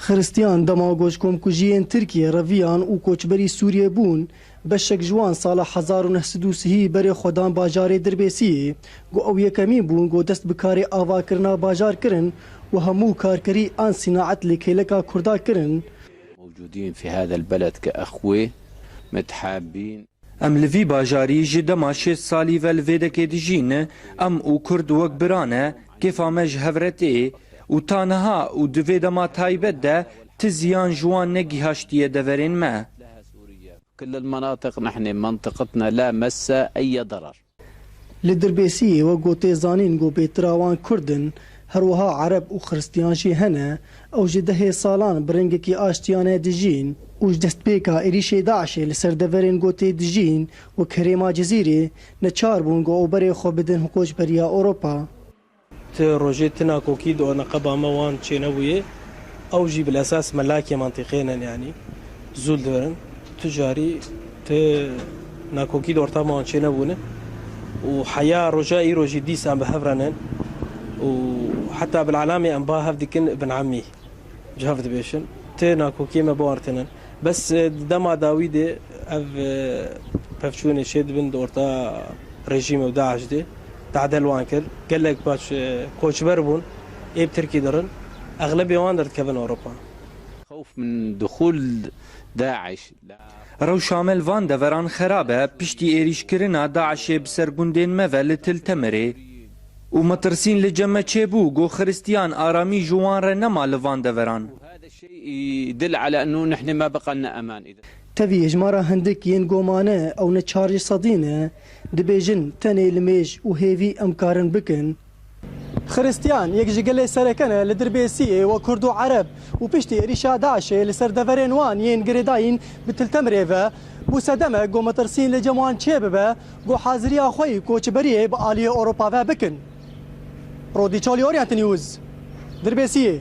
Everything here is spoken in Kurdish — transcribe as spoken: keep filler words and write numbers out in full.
Xiristiyan dema ku ji komkujiyên Tirkiyê reviyan û koçberî Sûriyê bûn, beşek ji wan sala hezar û neh sed û sihî berê xwe dan bajarê Dirbêsiyê, ku ew yekemîn bûn ku dest bi karê avakirina bajar kirin û hemû karkerî an sînaet li kêleka Kurda kirin. موجودين في هذا البلد كأخوة متحابين. Em li vî bajarî ji dema şêst salî ve li vê dekê dijîn. Em û Kurd wek bira ne, kêfa me ji hev re tê û ta niha û di vê dema taybet de ti ziyan ji wan negihaştiye deverên me. كل المناطق نحن منطقتنا لا مس أي ضرر. Li Dirbêsiyê wek ku tê zanîn ku bêtira wan Kurd in, her wiha Ereb û Xiristiyan jî hene, ew ji dehê salan bi rengekî aştiyane dijîn û ji destpêka êrîşê DAIŞê li ser deverên ku tê dijîn wek herêma Cizîrê neçar bûn ku ew berê xwe bidin koçberiya Ewropa. Ti rojê ti nakokî di neqeba me wan çênebûyê, ew jî bilesas melakê mantîqê ne, yanî zû li diverin. Tu carî ti nakokî di orta me wan çênebûne û heya roja îro jî dîsan bi hev re nin û heta bilelamê em ba hev dikin bin emî. Ji hev dibêjin. Ti nakokiyê me bi wan re tênin. Bes, e, di dema dawî de ev, e, pevçûnê çêdibin di orta rejîm û DAIŞ de. Tade li wan kir. Gelek baş, e, koçber bûn. Ê bi Tirkî dirin. Exlebê wan derdikevin Ewropa. خوف من دخول داعش. Rewşa me li van deveran xerab e, piştî êrîşkirina DAIŞê bi ser gundên me ve li Til Temirê û metirsîn li cem me çêbû, ku Xiristiyan aramî ji wan re nema li van deveran. هذا الشيء يدل على أنه نحن ما بقى لنا أمان إذا. Tevî ji me re hindik yên ku mane, ew neçar ji sedî ne, dibêjin tenê li mêj û hêvî em karin bikin. Xiristiyan yek ji gelê sereke ne li Dirbêsiyê wek Kurd û Ereb û piştî êrîşa DAIŞê li ser deverên wan yên girêdayîn bi Til Temirê ve bû sedeme ku metirsîn li cem wan çêbibe, ku haziriya xwe yî koçberiyê bi aliyê Ewropa ve bikin. Rodî Çolî, Orient News, Dirbêsiyê.